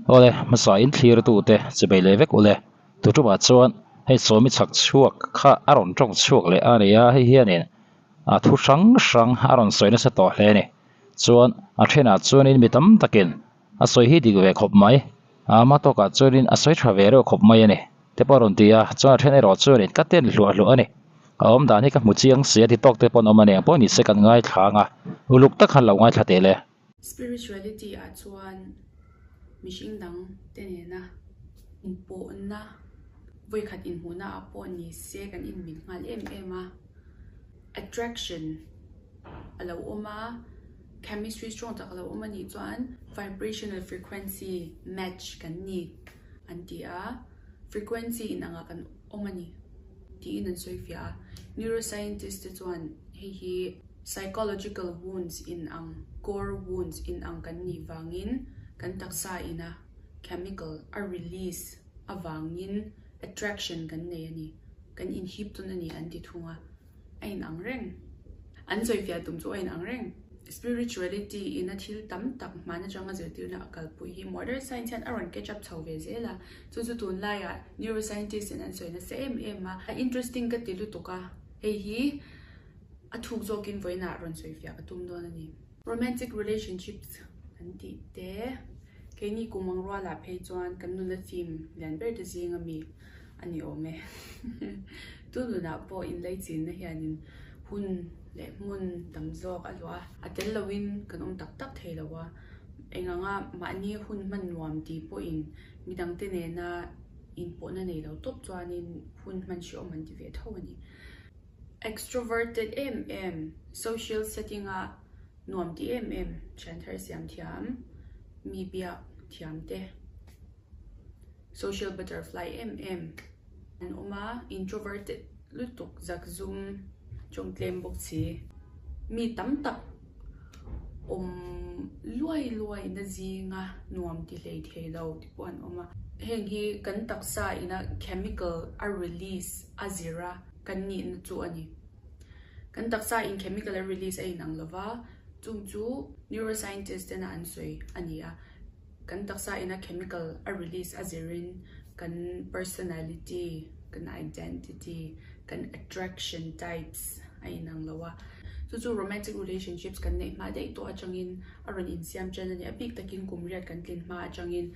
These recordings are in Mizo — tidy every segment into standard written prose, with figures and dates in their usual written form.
Awle, hmasa in thlirtute chibei leh vek ule. Tutumah chuan hei sawmi chhak chhuak kha a rawn tawng chhuak leh a ni a, hei hianin a thu hrang hrang a rawn sawi nasa tawh hle a ni. Chuan a thenah chuanin mi tam takin a sawi hi dik ve khawp mai, a hma tawkah chuanin a sawi tha ve reuh khawp mai a ni te pawh a rawn ti a, chuan a then erawh chuanin ka ten hluah hluah a ni. A awm dan hi ka hmu chiang si a ti tawk te pawh an awm a ni ang pawh ni se kan ngaithla ang a, uluk tak khan lo ngaithla teh le. Spirituality ah chuan mihring dang te nena inpawhna vawikhat inhmuhna ah pawh ni se kan inmil nghal em em a, attraction a lo awm a, chemistry strong tak a lo awm a nih chuan vibrational frequency match kan ni an ti a, frequency inang ah kan awm a ni tiin an sawi fiah a, neuroscientist te chuan hei hi. Psychological wounds in ang, core wounds in ang kan nih vangin kan taksa ina chemical a release avangin attraction kan nei a ni, kan inhip tawn a ni an ti thung a, a in ang reng. An sawifiah tum chu a in ang reng. Spirituality ina thil tam tak hman atanga zirtirna a kalpui hi modern science hian a rawn catch up chho ve zel a, chu chu tunlaiah neuroscientist in an sawi nasa em em a, a interesting ka ti lutuk a, hei hi. A thuk zawkin vawiinah rawn sawifiah ka tum dawn a ni. Romantic relationships kan tih te, keini kum ang rualah phei chuan kan nuna theme lian ber te zing ami a ni awm e. Tun nunah pawh inleichinna hianin hun leh hmun tam zawk a luah a, a tel loin kan awm tak tak thei lo a. Eng anga mahni hun hman nuam tih pawhin midangte nena inpawhna nei lo tawp chuanin hun hman hrehawm an ti ve tho a ni. Extroverted em em, social setting a nuam ti em em, thian thar siam thiam, mi biak thiam te, social butterfly em em an awm a, introverted lutuk zak zum tawng tlem bawk si, mi tam tak awm luai luai na zinga nuam ti hlei thei lo te pawh an awm a, heng hi kan taksa ina chemical a release a zir a. kan nihna chu a ni. Kan taksa in chemical a release a inang lova, chung chu neuroscientist tena an sawi a ni a. Kan taksa ina chemical a release a zirin kan personality, kan identity, kan attraction types a inang lo a. Chu chu romantic relationships kan neih hma daih tawh atangin a rawn insiam tan a ni. A bik takin kum riat kan tlin hma atangin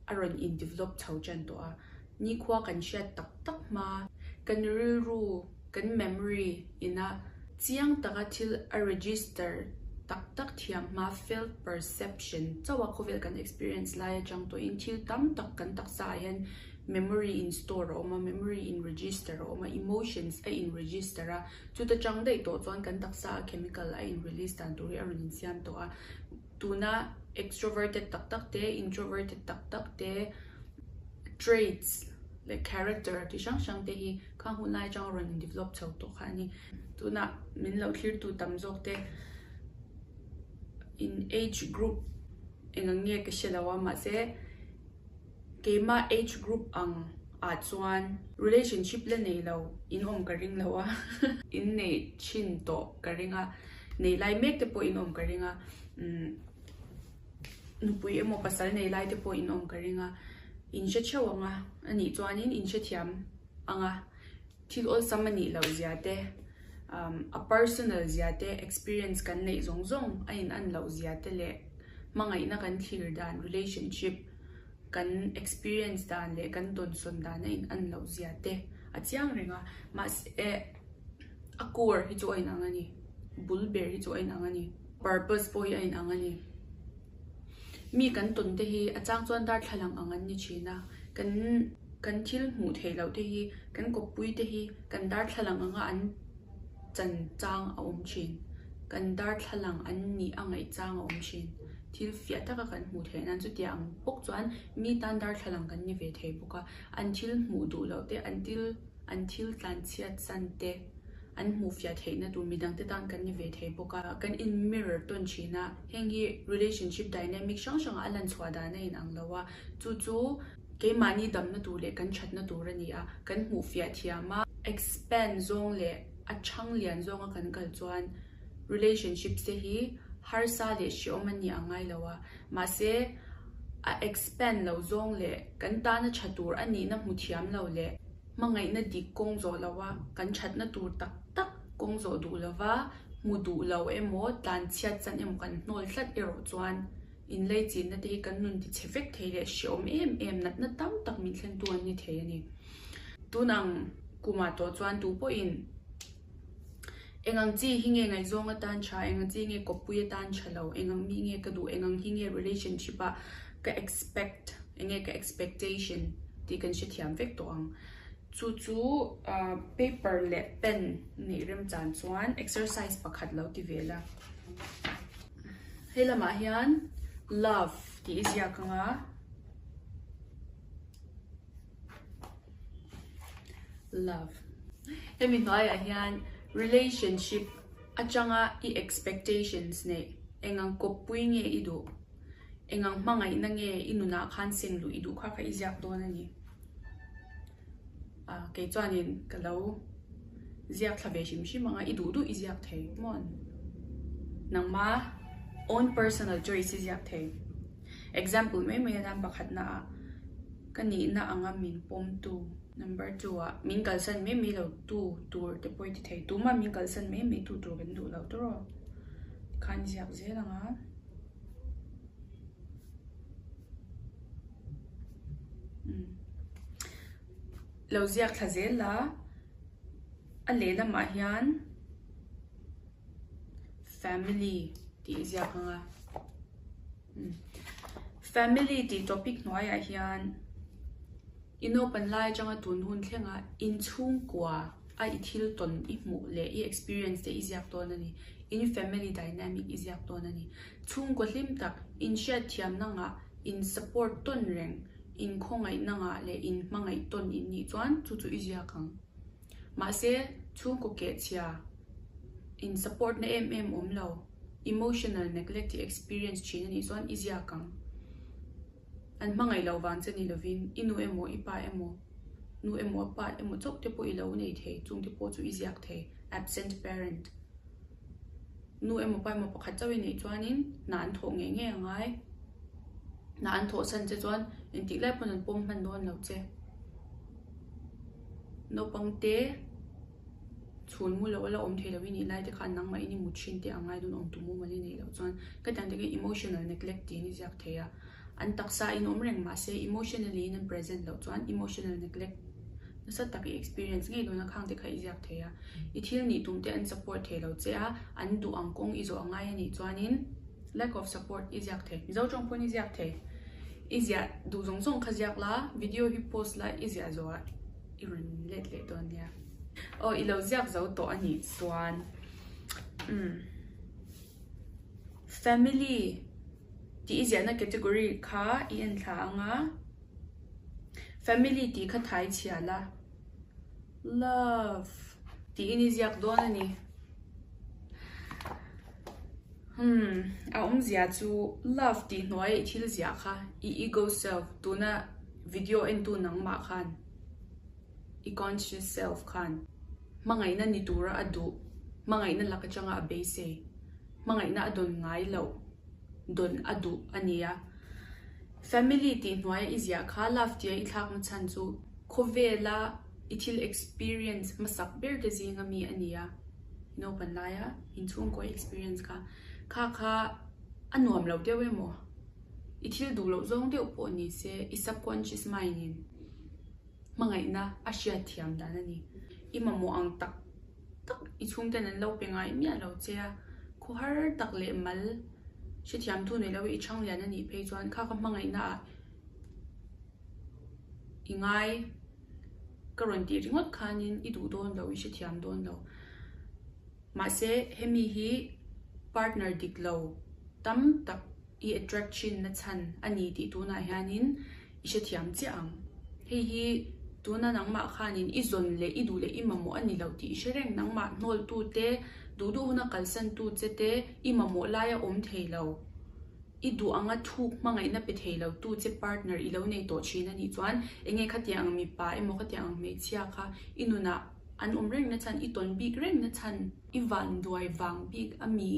a rawn in develop chho tan tawh a. Nikhua kan hriat tak tak hma, kan rilru, kan memory ina chiang taka thil a register tak tak thiam hma felt perception chauha khawvel kan experience lai atang tawhin thil tam tak kan taksa ah hian memory in store a awm a, memory in register a awm a, emotions a in register a, chuta tang daih tawh chuan kan taksa ah chemical a in release dan tur hi a rawn insiam tawh a. Tuna extroverted tak tak te, introverted tak tak te, traits leh character ti hrang hrang te hi khang hun lai atanga rawn in develop chho tawh kha a ni. Tunah min lo thlirtu tam zawk te in age group eng ang nge ka hre lo a mahse keimah age group ang ah chuan relationship la nei lo in awm ka ring lo a in nei thin tawh ka ring a nei lai mek te pawh in awm ka ring a umm. Nupui emaw pasal nei lai te pawh in awm ka ring a, in hre theuh ang a, a nih chuanin in hrethiam ang a, thil awlsam a nih loh zia te, a personal zia te, experience kan neih zawng zawng a in an loh zia te leh hmangaihna kan thlir dan relationship kan experience dan leh kan dawnsawn dan a in an loh zia te a chiang reng a, mahse a core hi chu a inang a ni, bul ber hi chu a inang a ni. Purpose pawh hi a inang a ni. Mi kan tawn te hi a chang chuan darthlalang ang an ni thin a, kan kan thil hmuh theih loh te hi kan kawppui te hi kan darthlalang anga an chan chang a awm thin. Kan darthlalang an nih a ngaih chang a awm thin. Thil fiah taka kan hmuh theih nan chutia ang bawk chuan mi tan darthlalang kan ni ve thei bawk a, an thil hmuh duh loh te an thil an thil tlanchhiat san te. an hmuh fiah theihna tur midangte tan kan ni ve thei bawk a, kan in mirror tawn thin a, heng hi relationship dynamic hrang hrangah a lan chhuah dan a inang lo a, chu chu keimahni damna tur leh kan thatna tur a ni a, kan hmuh fiah thiam a, expand zawng leh a chhang lian zawnga kan kal chuan relationships te hi harsa leh hreawm a nih ang ngai lo a, mahse. A expand lo zawng leh kan tana tha tur a nihna hmu thiam lo leh hmangaihna dik kawng zawh loa kan thatna tur tak tak kawng zawh duh lova hmu duh lo emaw tlanchhiat chan emaw kan hnawl tlat erawh chuan inleichinna te hi kan nun tichhe vek thei leh hreawm em em natna tam tak min thlentu an ni thei a ni. Tun ang kumah tawh chuan tupawhin Eng ang chi hi nge ngaihzawng atan tha, eng ang chi nge kawppui atan tha lo, eng ang mi nge ka duh, eng ang hi nge relationship ah ka expect, eng nge ka expectation tih kan hrethiam vek tawh ang. Chu chu paper leh pen neih remchan chuan exercise pakhat lo ti ve la. Hei lamah hian love tih i ziak ang a. Love. Hemi hnuaiah hian relationship atanga i expectations neih eng ang kawppui nge i duh, eng ang hmangaihna nge i nunah khan seng luh i duh kha kha i ziak dawn a ni. Ah kei chuanin ka lo ziak thla ve hrim hrim ang a, i duh duh i ziak thei mawn. Nangma own personal choice i ziak thei. Example mai mai atan pakhatna ah ka nihna anga min pawmtu. Number 2 ah min kalsan mai mai lo tu tur te pawh i ti thei. Tumah min kalsan mai mai tu tur kan duh lo tawrh aw. Tikhan i ziak zel ang a. Lo ziak thla zel la a lehlamah hian family tih i ziak ang a. Family tih topic hnuaiah hian i naupan lai atanga tun hun thlenga inchhungkua a i thil tawn i hmuh leh i experience te i ziak dawn a ni. In family dynamic i ziak dawn a ni. Chhungkaw hlim tak, inhriatthiamna ngah, in support tawn reng, inkhawngaihna ngah leh inhmangaih tawn in nih chuan chu chu i ziak ang. Mahse, chhungkaw kehchhia, in support na em em awm lo, emotional neglect i experience thin a nih chuan i ziak ang. An hmangaih loh vang che ni lovin i nu emaw i pa emaw, nu emaw a pa emaw chauh te pawh i lo nei thei, chung te pawh chu i ziak thei, absent parent. Nu emaw pa emaw pakhat chauh i neih chuanin hna an thawh ngei ngei a ngai. Hna an thawh san che chuan engtik lai pawn an pawm hman dawn lo che. Naupang te chhun mu loh a la awm thei lo i nih lai te khan nangmah in i mut thin te a ngai dawn awm tu mumal i neih loh chuan ka tiang takin emotional neglect tiin i ziak thei a. An taksa in awm reng mahse emotionally in an present loh chuan emotional neglect nasa tak i experience ngei dawn a khang te kha i ziak thei a. I thil nih tum te an support thei lo che a, an duh ang kawng i zawh a ngai a nih chuanin lack of support i ziak thei. Mizo tawng pawn i ziak thei. I ziah duh zawng zawng kha ziak la, video hi post la i ziah zawh ah i rawn let leh dawn nia. Aw i lo ziak zo tawh a nih chuan umm family tih i ziahna category kha i en thla ang a, family tih kha thai chhia la, love tiin i ziak dawn a ni. Umm a awmzia chu love tih hnuaia i thil ziah kha i ego self tuna video entu nangmah khan i conscious self khan hmangaihna ni tura a duh, hmangaihna lak atanga a beisei, hmangaihna a dawn ngai loh dawn a duh a ni a. Family tih hnuaia i ziah kha love tia i thlakna chhan chu khawvela i thil experience hmasak ber te zinga mi a ni a, i naupan laia inchhungkaw experience kha kha kha a nuam lo deuh emaw i thil duh loh zawng deuh pawh ni se i subconscious mind in hmangaihna a hriat thiam dan a ni. I mamawh ang tak tak i chhungten an lo pe ngai miah lo che a, khawhar tak leh mal hrethiam thu nei lo i chhang lian a nih phei chuan kha ka hmangaihna ah i ngai ka rawn tih ringawt khanin i duh dawn lo, i hrethiam dawn lo. Mahse hemi hi partner dik lo tam tak i attract thin na chhan a ni tih tunah hianin i hrethiam chiah ang. Hei hi tuna nangmah khanin i zawn leh i duh leh i mamawh a ni lo tih i hre reng. Nangmah hnawltu te, duh duh huna kalsan tu che te, i mamawh laia awm thei lo, i duh anga thuk hmangaihna pe thei lo tu che partner i lo nei tawh thin a nih chuan enge khatiang ang mipa emaw khatiang ang hmeichhia kha i nunah an awm reng na chhan, i tawn bik reng na chhan, i vanduai vang bik a mi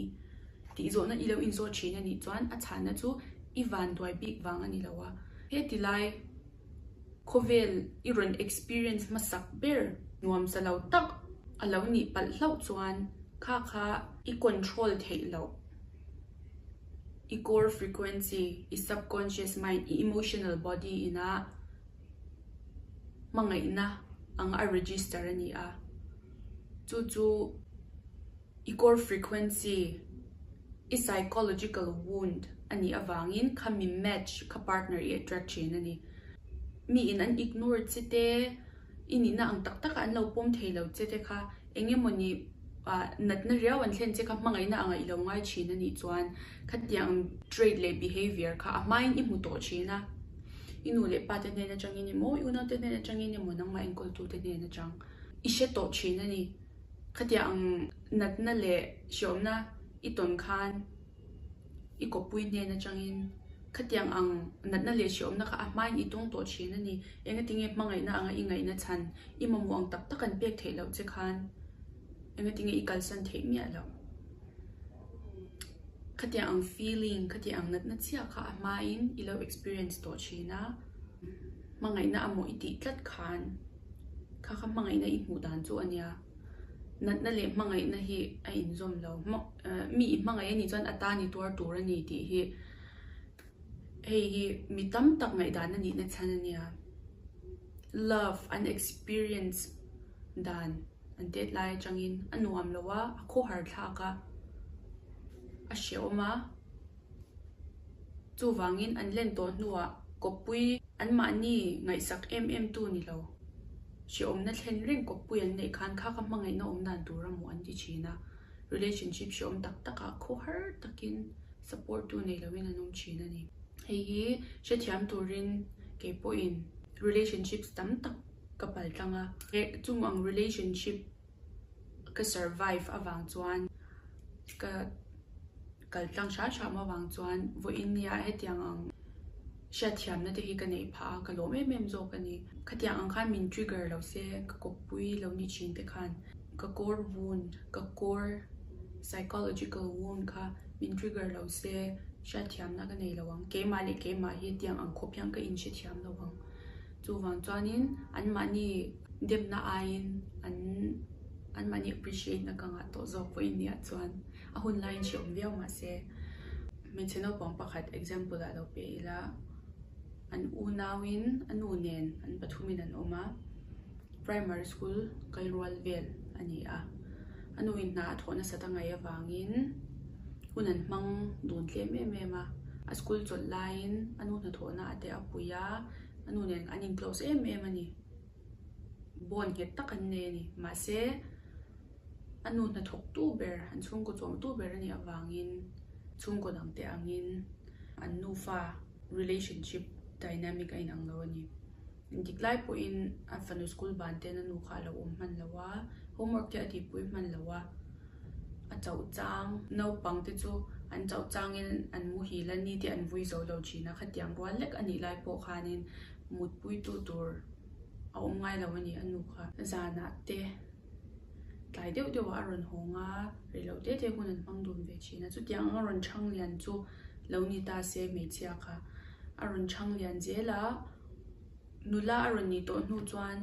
tih zawhna i lo inzawt thin a nih chuan a chhanna chu. I vanduai bik vang a ni lo a. Heti lai khawvel i rawn experience hmasak ber nuamsa lo tak a lo nih palh hlauh chuan kha kha i control theih loh. I core frequency, i subconscious mind, i emotional body ina hmangaihna anga a register a ni a. Chu chu i core frequency, i psychological wound a nih avangin khami match kha partner i attract thin a ni. Mi in an ignore che te, i nihna ang tak taka an lo pawm thei lo che te kha eng emawni natna riau an thlen che kha hmangaihna anga i lo ngai thin a nih chuan khatiang trait leh behavior kha a hmain i hmu tawh thin a. I nu leh pa te hnen atangin emaw, i unau te hnen atangin emaw nangmah enkawltu te hnen atang i hre tawh thin a ni. Khatiang natna leh hriawmna i tawn khan i kawppui hnen atangin khatiang ang natna leh hriawmna kha a hmain i tawng tawh thin a ni. Engatinge hmangaihna anga i ngaihna chhan i mamawh ang tak tak an pek theih loh che khan engatinge i kalsan theih miah loh. Khatiang ang feeling, khatiang ang natna chiah kha a hmain i lo experience tawh thin a, hmangaihna amaw i tih tlat khan kha kha hmangaihna i hmuh dan chu a nia. Natna leh hmangaihna hi a inzawm lo. Mi i hmangaih a nih chuan a tan i tuar tur a ni tih hi hei hi mi tam tak ngaihdan a nihna chhan a nia. Love an experience dan an tet lai atangin a nuam lo a, a khawhar thlak a, a hrehawm a. Chuvangin an len tawh hnuah kawppui anmahni ngaihsak em em tu ni lo. Hrehawmna thlen reng kawppui an neih khan kha ka hmangaihna awm dan tur a maw an ti thin a, relationship hrehawm tak takah khawhar takin support tu nei loin an awm thin a ni. Hei hi hrethiam turin kei pawhin relationships tam tak ka pal tlang a, chung ang relationship ka survive avang chuan ka kal tlang hram hram avang chuan vawiin nia hetiang ang hriatthiamna te hi ka neih phah a, ka lawm em em zawk a ni. Khatiang ang khan min trigger lo se, ka kawppui lo ni thin te khan ka core wound, ka core psychological wound kha min trigger lo se hriatthiamna ka nei lo ang. Keimah leh keimah hi hetiang ang khawp hian ka inhrethiam lo ang. Chuvang chuanin anmahni demna aiin an anmahni appreciate na ka ngah tawh zawk vawiin nia chuan a hun laiin hre awm viau mahse hmeichhe naupang pakhat example ah lo pe ila an unauin a nu nen an pathumin an awm a primary school kal rual vel a ni a a nu in hna a thawh nasat a ngaih avangin hun an hmang dun tlem em em a a school chawlh laiin a nu hnathawhna ah te a pui a a nu nen an in close em em a ni. Bond nghet tak an nei a ni. Mahse, a nu hnathawk tu ber, an chhungkaw chawm tu ber a nih avangin chhungkaw dang te angin an nufa relationship dynamic a inang lo a ni. Engtik lai pawhin a fanu school ban ten a nu kha a lo awm hman lo a, homework te a tihpui hman lo a, a chauh chang naupang te chu an chauh changin an muhil a, ni te an vui zo lo thin a, khatiang rual lek a nih lai pawh khanin mutpuitu tur a awm ngai lo a ni a nu kha. Zanah te tlai deuh deuh ah a rawn hawng a, rei loh te te hun an hmang dun ve thin a, chutiang anga rawn chhang lian chu lo ni ta se hmeichhia kha a rawn chhang lian zel a, nula a rawn nih tawh hnu chuan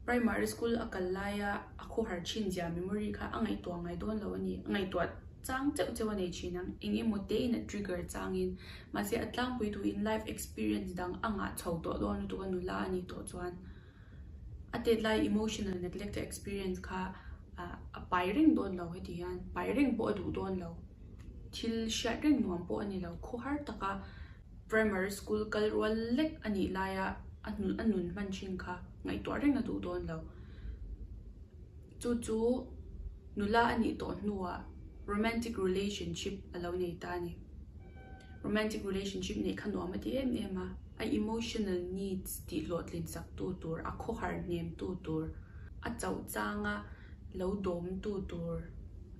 primary school a kal laia a khawhar thin zia memory kha a ngaihtuah ngai dawn lo a ni, a ngaihtuah chang cheuh cheuh a nei thin ang, eng emaw te in a trigger changin mahse a tlangpui duhin life experience dang a ngah chho tawh dawn lutuk a nula a nih tawh chuan a tet lai emotional neglect a experience kha a pai reng dawn lo heti hian pai reng pawh a duh dawn lo thil hriat reng nuam pawh a ni lo khawhar taka primary school kal rual lek a nih laia a a nun hman thin kha ngaihtuah reng a duh dawn lo chu chu nula a nih tawh hnuah romantic relationship a lo nei ta a ni romantic relationship neih kha nuam a ti em em a a emotional needs tih hlawhtlin sak tu tur a khawhar hnem tu tur a chauh changa lo dawm tu tur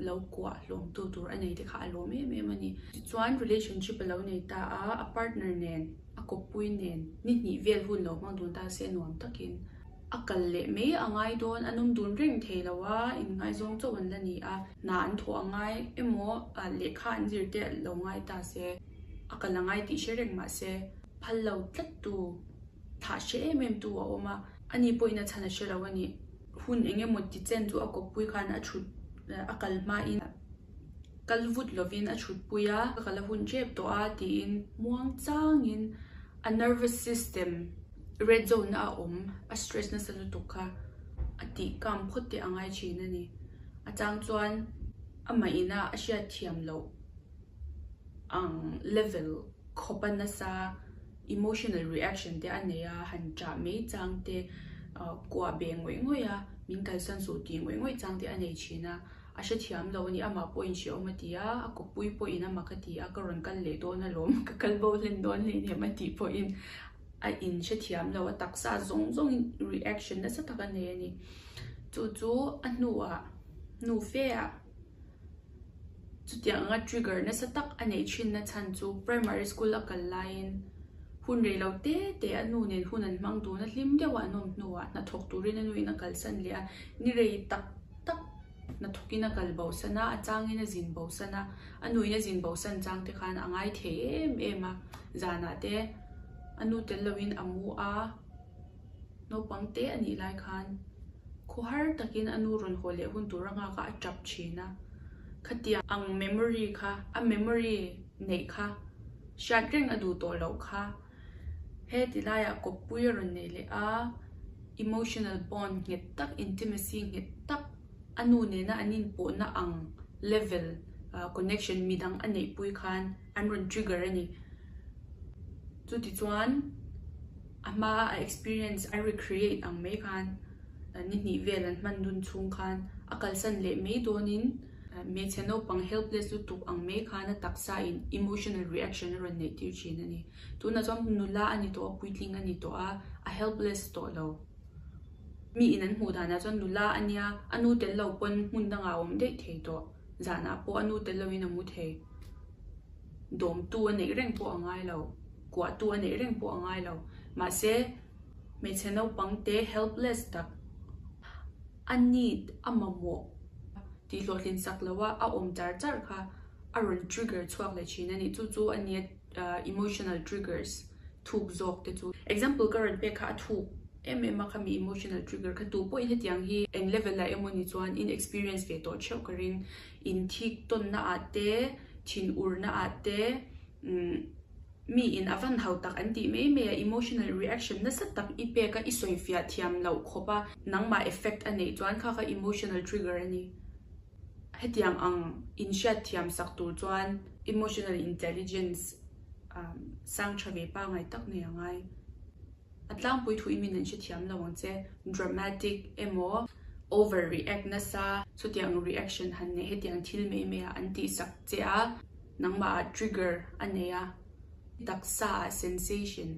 lo kuah hlawm tu tur a nei te kha a lawm em em a ni. Tichuan relationship a lo nei ta a, a partner nen, a kawppui nen ni hnih vel hun lo hmang dun ta se nuam takin a kal leh mai a ngai dawn, an awm dun reng thei lo a, inngaizawng chauh an la ni a, hna an thawh a ngai emaw lehkha an zir te lo ngai ta se. A kal a ngai tih hre reng mah se phal lo tlat tu, thah hre em em tu a awm a, ani pawhin a chhan a hre lo a ni. Hun eng emaw ti chen chu a kawppui khan a thut a kal hmain kal vut lovin a thutpui a, ka kal a hun tep tawh a tiin muang changin a nervous system red zone a awm a stress nasa lutuk kha a tih kam phawt te a ngai thin a ni. A chang chuan amah ina a hriat thiam loh ang level khawpa nasa emotional reaction te a nei a, han chah mai chang te kuah be ngawih ngawih a, min kalsan suh tih ngawih ngawih chang te a nei thin a, a hrethiam lo a ni, amah pawhin hrehawm a ti a, a kawppui pawhin amah ka ti a, ka rawn kal leh dawn alawm, ka kal bo hlen dawn hleinem a tih pawhin a in hrethiam lo, a taksa zawng zawngin reaction nasa tak a nei a ni, chu chu a hnuah hnu fe ah. Chutiang anga trigger nasa tak a neih thinna chhan chu primary school a kal laiin hun rei lo te te a nu nen hun an hmang dun a, hlim deuha an awm hnuah hnathawk turin a nuin a kalsan leh a, ni rei tak tak hnathawkin a kal bosan a, a changin a zin bosan a, a nuin a zin bosan chang te khan a ngai thei em em a, zanah te a nu tel loin a mu a. Naupang te a nih lai khan khawhar takin a nu rawn haw leh hun tur a nghak a, a tap thin a. Khatiang ang memory kha, a memory neih kha hriat reng a duh tawh loh kha. He ti laiah kawppui a rawn nei leh a, emotional bond nghet tak, intimacy nghet tak a nu nena an inpawhna ang level connection midang a neihpui khan an rawn trigger a ni. Chutichuan a hma a experience a recreate ang mai khan ni hnih vel an hman dun chhung khan a kalsan leh mai dawnin hmeichhe naupang helpless lutuk ang mai khan a taksa in emotional reaction a rawn neih tir thin a ni. Tunah chuan nula a ni tawh a, puitling a ni tawh a, a helpless tawh lo. Mi in an hmuh danah chuan nula a nia, a nu tel lo pawn hmun dangah a awm daih thei tawh. Zanah pawh a nu tel loin a mu thei. Dawmtu a neih reng pawh a ngai lo, kuahtu a neih reng pawh a ngai lo. Mahse, hmeichhe naupang te helpless tak, a need, a mamawh tih hlawhtlin sak loa a awm char char kha a rawn trigger chhuak leh thin a ni. Chu chu a nia emotional triggers thuk zawk te chu. Example ka rawn pek kha a thuk em em a khami emotional trigger kha tu pawhin hetiang hi eng level ah emaw ni chuan in experience ve tawh theuh ka ring. Inthik tawnna ah te, thin urna ah te, umm mi in a van hau tak an tih mai mai a, emotional reaction nasa tak i pek a, i sawi fiah thiam loh khawp a, nangmah effect a neih chuan kha kha emotional trigger a ni. Hetiang ang inhriat thiam sak tur chuan emotional intelligence sang tha ve pangai tak nei a ngai. A tlangpui thu in min an hrethiam lo ang che, dramatic emaw over react nasa chutiang reaction han neih hetiang thil mai mai ah an tihsak che a, nangmah ah trigger a nei a, taksa ah sensation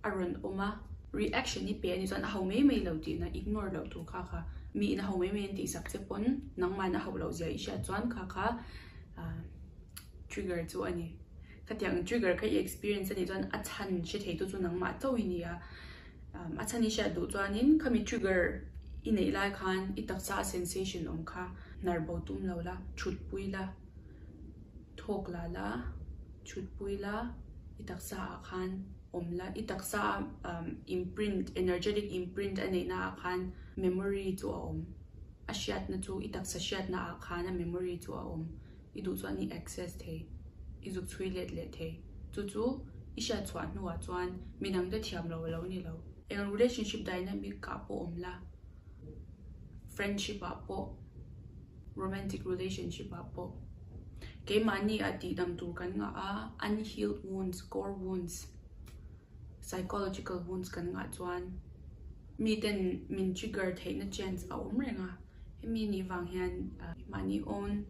a rawn awm a, reaction i pe a nih chuan a ho mai mai lo tihna ignore loh tur kha kha mi in a ho mai mai an tihsak che pawn nangmah in a ho loh zia i hriat chuan kha kha trigger chu a ni. Khatiang trigger kha i experience a nih chuan a chhan hre thei tu chu nangmah chauh i ni a, a chhan i hriat duh chuanin khami trigger i neih lai khan i taksa a sensation awm kha hnar bo tum lo la, thutpui la, thawk la la, thutpui la, i taksa ah khan awm la, i taksa a imprint, energetic imprint a neih na ah khan memory chu a awm, a hriatna chu i taksa hriatna ah khan a memory chu a awm. I duh chuan i access thei, i zuk chhui let leh thei. Chu chu i hriat chhuah hnuah chuan midang te thiam lo a lo ni lo. Eng relationship dynamic ah pawh awm la, friendship ah pawh, romantic relationship ah pawh. Keimahni ah tihdam tur kan ngah a, unhealed wounds, core wounds, psychological wounds kan ngah chuan miten min trigger theihna chance a awm reng a. Hemi nih vang hian mahni own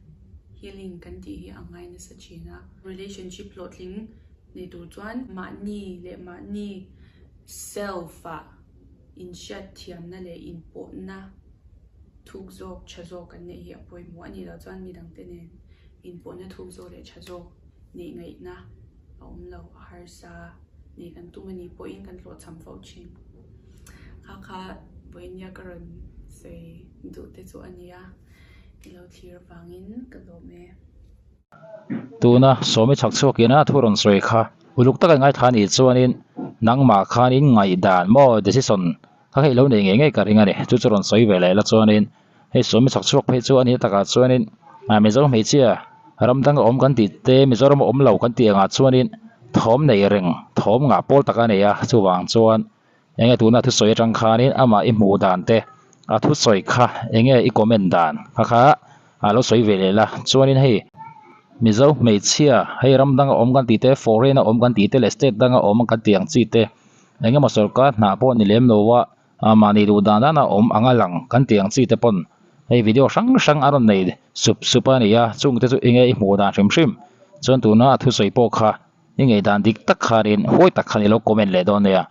healing kan tih hi a ngai nasa thin a. Relationship hlawhtling nei tur chuan mahni leh mahni self ah inhriat thiamna leh inpawhna thuk zawk tha zawk kan neih hi a pawimawh a nih loh chuan midangte nen inpawhna thuk zawk leh tha zawk neih ngaihna a awm lo, a harsa nei kan tum a nih pawhin kan hlawhchham fo thin. Kha kha vawinia ka rawn sawi duh te chu a nia, i lo thlir vangin ka lawm e. Tuna Sawmi chhak chhuak ina thu rawn sawi kha uluk taka ngaithla anih chuanin nangmah khanin ngaihdan maw decision kha kha ilo nei ngei ngei ka ring a ni. Chu chu rawn sawi ve leh la chuanin hei Sawmi chhak chhuak phei chu a nih takah chuanin Mizo hmeichhia ram danga awm kan tih te Mizoram a awm lo kan tih angah chuanin thawm nei reng thawm ngah pawl tak a nei a chuvang chuan Enge tuna thusawi atang khanin amah i hmuh dan te a thusawi kha enge i comment dan kha kha a lo sawi ve leh la chuanin hei Mizo hmeichhia hei ram danga awm kan tih te foreign a awm kan tih te leh state danga awm kan tih ang chi te engemaw sorkar hnah pawh ni lem lo a mahni duh dan dana awm anga lang kan tih ang chi te pawn hei video hrang hrang a rawn nei sup sup a ni a chung te chu enge i hmuh dan hrim hrim chuan tuna a thusawi pawh kha i ngei dan dik tak khanin huai tak khan i lo comment leh dawn nia.